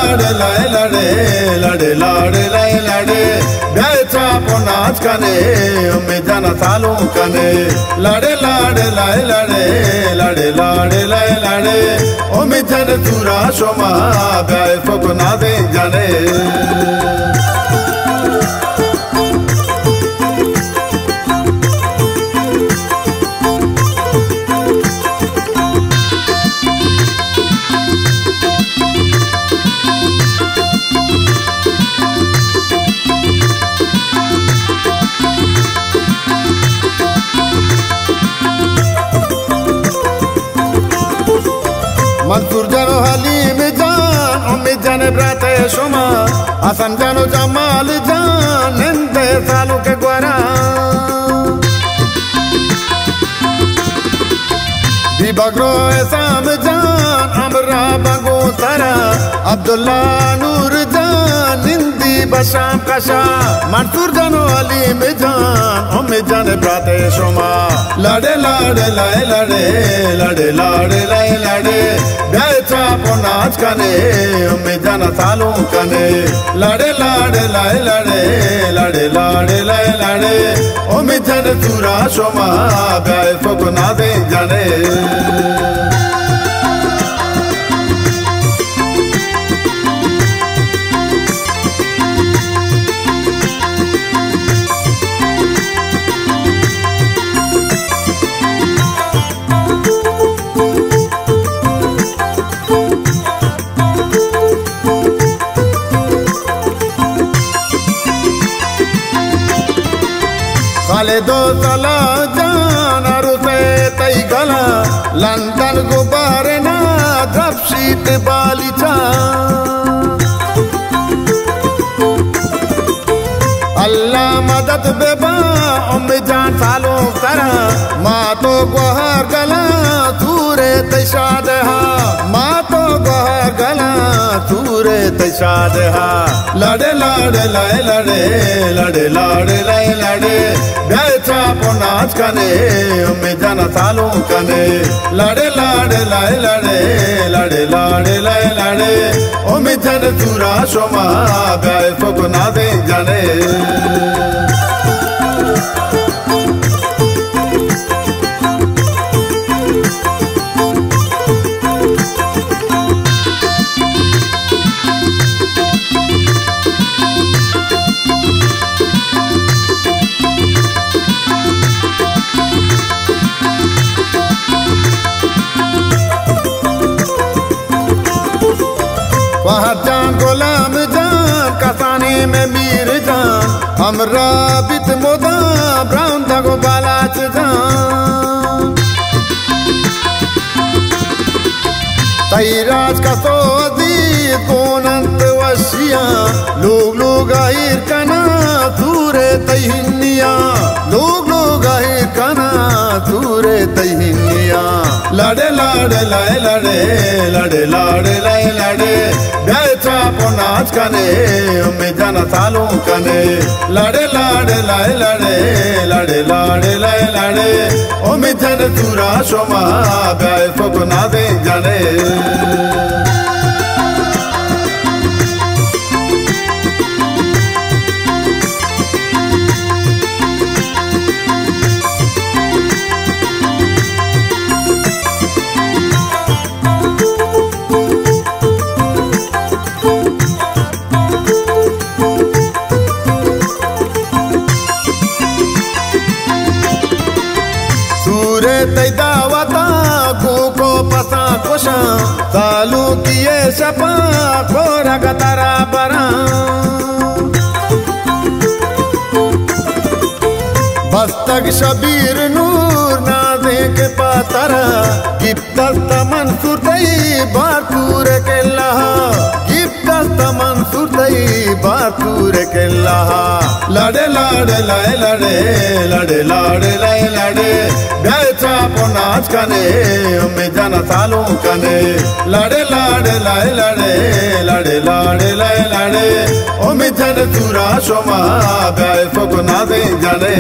لاڑے لائے لاڑے، لاڑے لاڑے لائے لاڑے، بیائے چاپ و ناچ کنے، امی جان سالوں کنے۔ لاڑے لاڑے لائے لاڑے، لاڑے لاڑے لائے لاڑے، امی جان سورا شما، بیائے فوک نازیں جانے۔ منصور جان و حلیم جان، امی جان برات شما، حسن جان و جمال جان، نندے سالوں کے گورا۔ بی بگرو حسام جان، امرا بگو ترا، عبداللہ نور جان، نندی بشام کشا، منصور جان و حلیم جان، امی جان برات شما۔ لاڑے لاڑے لائے لاڑے، لاڑے لاڑے لائے لاڑے، بیائے چاپ و ناچ کنے، امی جان سالوں کنے۔ لاڑے لاڑے لائے لاڑے، لاڑے لاڑے لائے لاڑے، امی جان سورا شما، بیائے فوک نازیں جانے۔ خالد و صلاح جان، عروس تئی گلا، لندن گبارنا، درپشیت بالیچا۔ اللہ مدد ببا، امی جان سالوں ترا، ما تو گوہر گلا، سورے تئی شادہا، ما تو گوہر گلا، سورے تئی شادہا۔ لاڑے لاڑے لائے لاڑے، لاڑے لاڑے لائے لاڑے، بیائے چاپ و ناچ کنے، امی جان سالوں کنے۔ لاڑے لاڑے لائے لاڑے، لاڑے لاڑے لائے لاڑے، امی جان سورا شما، بیائے فوک نازیں جانے۔ فہد جان، غلام جان، کسانی میں میر جان، ہمراہ بیت مدام، براؤن دگو بالاچ جان۔ تئی راج کسو عزیز گون انت وشیاں، لوگ لوگ ایر کناں سورے تئی ہنیاں، لوگ لوگ ایر کناں سورے تئی ہنیاں۔ لاڑے لاڑے لائے لاڑے، لاڑے لاڑے لائے لاڑے، بیائے چاپ و ناچ کنے، امی جان سالوں کنے۔ لاڑے لاڑے لائے لاڑے، لاڑے لاڑے لائے لاڑے، امی جان سورا شما، بیائے فوک نازیں جانے۔ سورے تئی دعوتاں، کوکو پساں کشاں، سالونکی ءِ شپاں، کورگ ترا براں۔ بستگ شبیر نور نازینک پہ ترا، گپت است منصور تئی بار سور کلہا، گپت است منصور تئی بار سور کلہا۔ لاڑے لاڑے لائے لاڑے، لاڑے لاڑے لائے لاڑے، بیائے چاپ و ناچ کنے، امی جان سالوں کنے۔ لاڑے لاڑے لائے لاڑے، لاڑے لاڑے لائے لاڑے، امی جان سورا شما، بیائے فوک نازیں جانے۔